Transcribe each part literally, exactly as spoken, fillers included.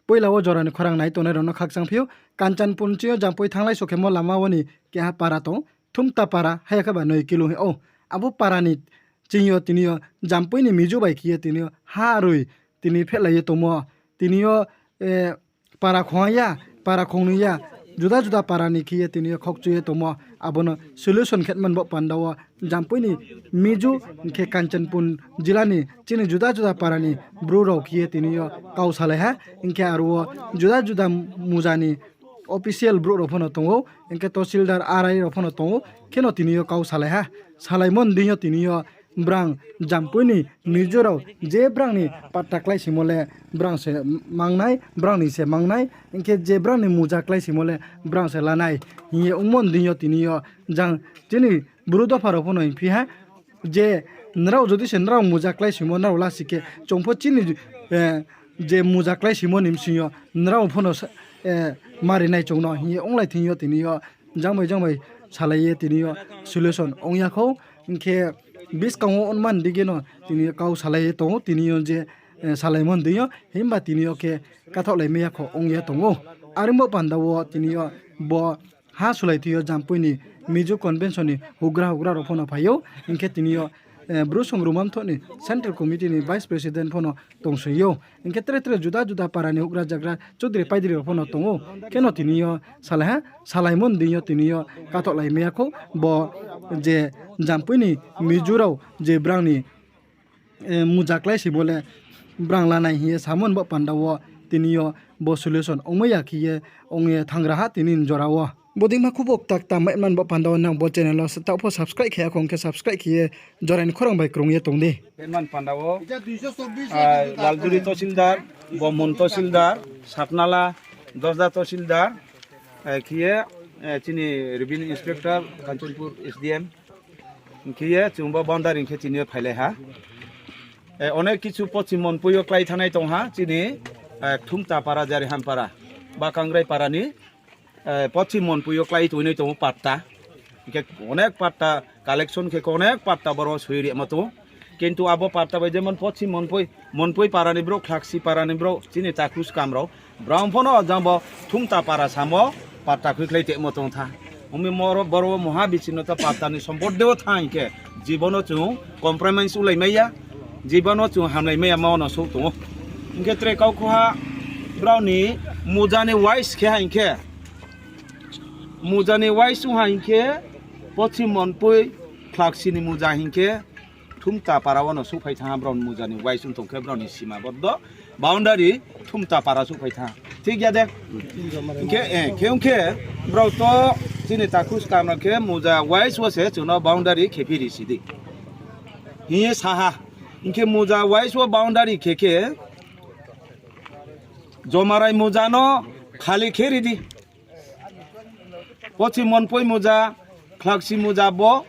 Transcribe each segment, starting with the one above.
Poila wo jora ni khorang nai tongnai rao no khakchang phi ou. Kanchanpur chini yo Jampui thannglai so khemo lama wo ni keha para tong, Thumta para, haya khe ba noi kilo hing ou. Abo para ni chini yo tini yo Jampui ni Mizo bai khe ye tini yo ha roi tini phehlai ye tongmo. Tini yo para khong ya, para khong ni ya, juda juda para ni khe ye tini yo khokchu ye tongmo. Abo no solution khe man bo panda wo Jampui ni Mizo hing khe Kanchanpur jila ni chini juda juda para ni Bru rao khe ye tini yo kau salai ha. Hing khe aro wo juda juda muja ni official brouh rao pho no tong ou, hing khe tahsildar, R I rao pho no tong ou, kheno tini yo kau salai ha. Salaimo ni deing yo tini yo brang Jampui ni Mizo rao je brang ni patta kláisimo le brang se mangnai, brang ni se mangnai, hing khe je brang ni muja kláisimo le brang se lanai hing ye ongmo ni deing yo tini yo jang chini Bru dopha rao pho no hingphi ha. Je nrao jodi se nrao muja kláisimo nrao lasi khe chung pho chini je muja kláisimo ni bsing yo nrao pho no mari nai chung no hing ye onglai thing yo tini yo jang bai jang bai salai ye tini yo solution ong ya khou. Hing khe buskang wo onman dige no tini yo kau salai ye tong ou, tini yo je salaimo ni deing yo himba tini yo khe kathaohlai mai ya khou ong ye tong ou. Are bo panda wo tini yo bo ha sulai thing yo Jampui ni Mizo convention ni houhgra houhgra rao pho no phai ou, hing khe tini yo Bru Songrongma Mthoh ni Central Committee ni Vice President pho no tongsoi ou. Hing khe tre tre juda juda para ni houhgra jagra chudri paidri rao pho no tong ou. Kheno tini yo salai ha, salaimo ni deing yo tini yo kathaohlai mai ya khou. Bo je Jampui ni Mizo rao je brang ni muja kláisimo le brang lanai hing ye samo ni bo panda wo tini yo bo solution ongmai ya khe ye ong ye thanng ra ha tini ni jora wo. Bodei ma khubo kta kta mai man bo panda wo nang bo channel wo taoh pho subscribe khe ya khou hing khe subscribe khe ye jora ni khorang bai krung ye tong di. Panda wo Laljuri Tahsildar, Bomhun Tahsildar, Satnala, Dosda Tahsildar, khe ye chini Revenue Inspector, Kanchanpur S D M, hing khe ye chung bo boundary hing khe chini yo phailai ha. Onek kichu Poschim Monpui yo klái thanngnai tong ha chini Thumta para, Jarihan para, Bakangrai para ni Poschim Monpui yo klái tongnai tong ou patta. Hing khe onek patta collection khe onek patta boro soi rimo tong ou. Kintu abo patta bai jemon Poschim Monpui, Monpui para ni brouh, Khlaksi para ni brouh, chini takhu skam rao, brao pho no jang bo Thumta para samo patta khuikhlai tongmo tong tha. Ong mi boro wo moha bichino to patta ni sompot de wo thanng hing khe, jibon no chung compromise ulai mai ya, jibon no chung hamlai mai ya ma wo no souh tong ou. Hing khe tre kau khuha brao ni muja ni wise khe ha hing khe, muja ni wise ong ha hing khe, Poschim Monpui, Khlaksi ni muja hing khe, Thumta para wo no souhphai thanng ha, brao ni muja ni wise ong tong khe brao ni sima boddo, boundary Thumta para souhphai thanng ha. Thik ya de? Hing khe, khe ong khe, brao to chini takhu skam rao khe muja wise wo se chung no boundary khe phi ri si di hing ye sa ha. Hing khe muja wise wo boundary khe khe, Jomarai muja no khali khe ri di. Poschim Monpui muja, Khlaksi muja bo,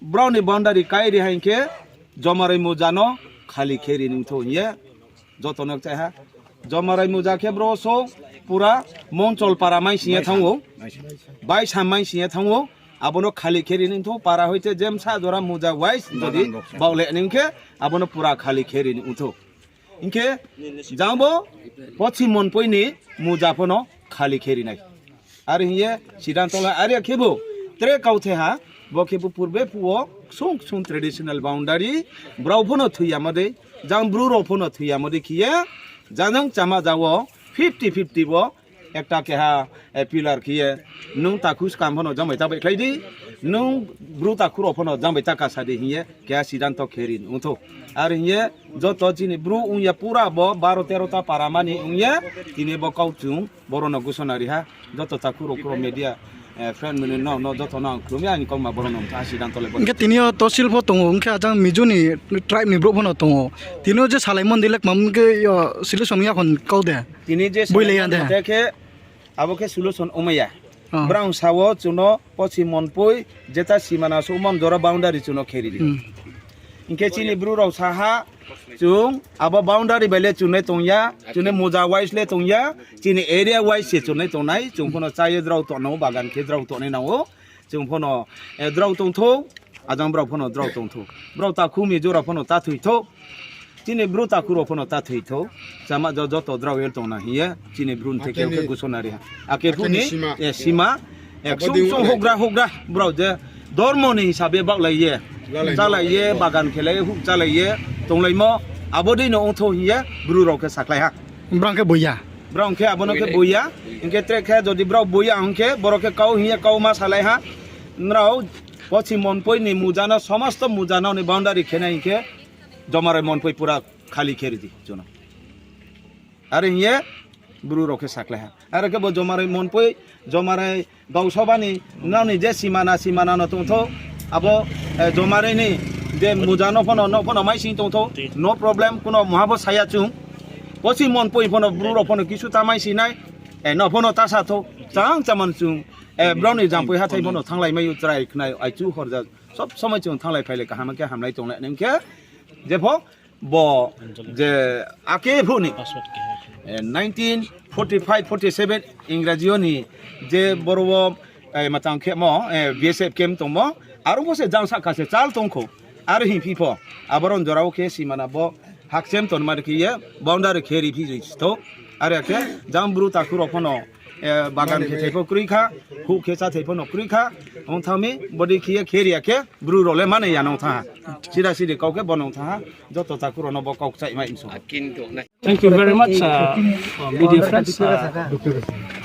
brao ni boundary kái ri ha hing khe, Jomarai muja no khali khe ri ni ong thou hing ye joto no kchai ha. Jomarai muja khe bro so pura Monchol para mai sing ye thanng ou, Baisam mai sing ye thanng ou, abo no khali khe ri ni ong thou, para hoite jemsa jora muja wise jodi baoh le ni ong khe, abo no pura khali khe ri ni ong thou. Hing khe, jang bo Poschim Monpui ni muja pho no khali khe ri nai. Are hing ye siddhanto la, are ya khe bo tre kauthai ha, bo khe bo purbe phuh wo ksung ksung traditional boundary, brao pho no thoi yamo dei, jang Bru rao pho no thoi yamo dei khe ye, jang jang chama ja wo fifty fifty bo ekta keha pillar khe ye, nung takhu skam pho no jang bai ta baihkhlai di, nung Bru takhu rao pho no jang bai ta kasa di hing ye keha siddhanto khe ri ni ong thou. Are hing ye joto chini Bru ong ye pura bo baro tero ta para mani ong ye, tini bo kau chung boro no gusona ri ha, joto takhu rao, media friend mani no, no joto no ang khlum ye, aini kauma boro no mtha siddhanto le bo. Hing khe tini yo tosil pho tong ou, hing khe ajang Mizo ni tribe ni brouh pho no tong ou. Tini yo je salaimo ni dei le kmam khe yo solution ya khon kau de. Tini je boi le ya de khe, abo khe solution ongmai ya. Brao sa wo chung no Poschim Monpui jeta simana souhmo ni jora boundary chung no khe ri di. Hing khe chini Bru rao sa ha, chung abo boundary bai le chung nai tong ya, chung ni muja wise le tong ya, chini area wise se chung nai tong nai, chung pho no chá ye drao tong nang ou, bagan khe drao tong nai nang ou, chung pho no drao tong thou, ajang brao pho no drao tong thou, brao takhu Mizo rao pho no ta thoi thou. Chini Bru takhu rao pho no ta thoi thou. Chama jo joto drao el tong na hing ye chini Bru ni theke khe gusona ri ha. Ake phu ni sima, sung sung houhgra houhgra brao je dormo ni hisabe baohlai ye, chálai ye, bagan khelai ye, huh chálai ye tonglaimo, abo dei no ong thou hing ye Bru rao khe sakhlai ha. Brao khe boiya. Brao khe abo no khe boiya. Hing khe tre khe jodi brao boiya hing khe, boro khe kau hing ye kau ma salai ha. Nrao Poschim Monpoi ni muja no, somosto muja no ni boundary khe nai hing khe, Jomarai Monpoi pura khali khe ri di chung no. Are hing ye Bru rao khe sakhlai ha. Are khe bo Jomarai Monpoi, Jomarai Gausoba ni nrao ni je simana, simana no tong thou, abo, Jomarai ni je muja no pho no, no pho no maising tong thou, no problem, kuno muha pho saya chung. Poschim Monpoi pho no Bru rao pho no kisu ta maising nai, no pho no ta sa thou, chang chaman chung, brao ni Jampui hathái pho no thannglai mai ou, chrai khnai, aichu horja, sob somoi chung thannglai phailai kaham khe hamlai tonglai nai khe, jepho bo je ake phu ni, nineteen forty five forty seven Ingraji yo ni je boro wo, matang khemo, B S F camp tongmo, aro pho se jang sahka se chal tong khou, aro hing phi pho, aboro jora wo khe simana bo hakchem tonma ri khe ye, boundary khe ri phi joi thou, are khe jang Bru takhu rao pho no, bagan khe thai pho kroi kha, huh khe chá thai pho no kroi kha, ong thanng mi, bodei khe ye khe ri ya khe, Bru rao le mane ya nong thanng ha. Sida sidi kau khe bo nong thanng ha, joto takhu rao no bo kau kchaih mai msu. Thank you very much, uh, uh, media friends. Uh,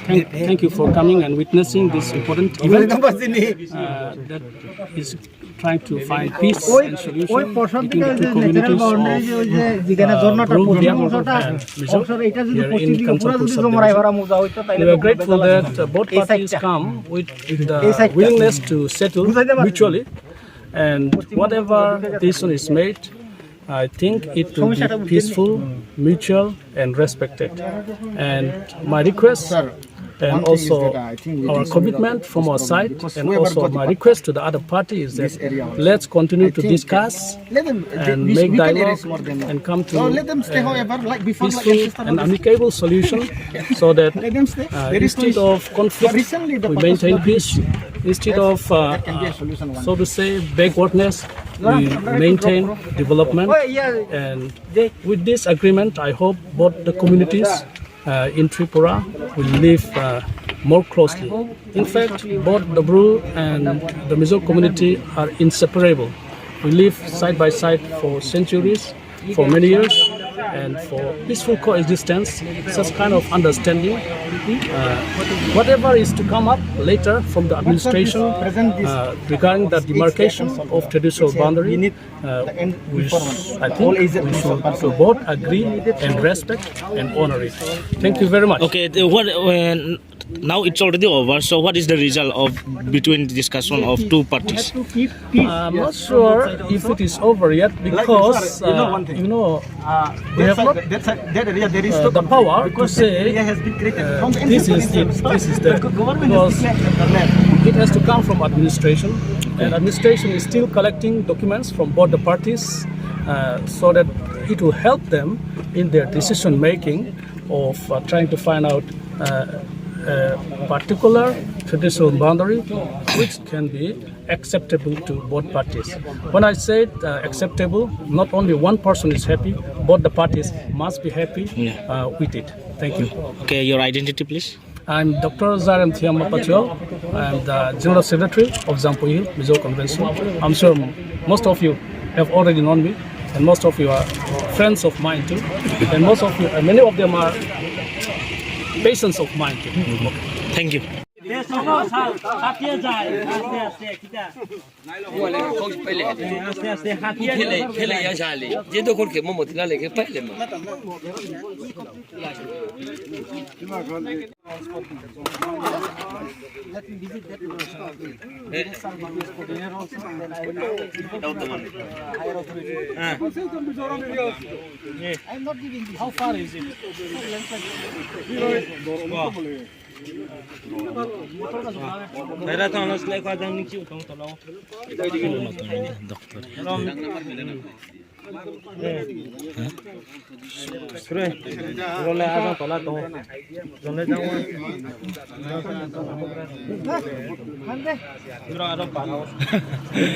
thank, thank you for coming and witnessing this important event, uh, that is trying to find peace and solution between the two communities of, uh, Bru Biak and Mizo here in Kanchanpur subdivision. We are grateful that, uh, both parties come with the willingness to settle mutually, and whatever decision is made, I think it will be peaceful, mutual, and respected. And my request, and also our commitment from our side, and also my request to the other party is that let's continue to discuss and make dialogue and come to a peaceful and amicable solution so that, uh, instead of conflict, we maintain peace. Instead of, uh, uh, so to say, backwardness, we maintain development. And with this agreement, I hope both the communities, uh, in Tripura will live, uh, more closely. In fact, both the Bru and the Mizo community are inseparable. We live side by side for centuries, for many years, and for peaceful coexistence, such kind of understanding, uh, whatever is to come up later from the administration, uh, regarding the demarcation of traditional boundary, uh, we sh-, I think we should, should both agree and respect and honor it. Thank you very much. Okay, the, what, uh, now it's already over, so what is the result of between discussion of two parties? I'm not sure if it is over yet because, uh, you know, we have not, uh, the power to say, uh, this is it, this is that, because it has to come from administration, and administration is still collecting documents from both the parties, uh, so that it will help them in their decision making of, uh, trying to find out, uh, a particular traditional boundary which can be acceptable to both parties. When I said, uh, acceptable, not only one person is happy, both the parties must be happy, uh, with it. Thank you. Okay, your identity, please. I'm Doctor Zarem Thiam Mapachol. I'm the General Secretary of Jampui Hill Mizo Convention. I'm sure most of you have already known me, and most of you are friends of mine too, and most of you, uh, many of them are patients of mine too. Thank you. How far is it? Daira tang no slai kha jang ni chiu tong tong lo. Doctor. Sre. Role ada pala tong. Jone jang. Bro ada pala.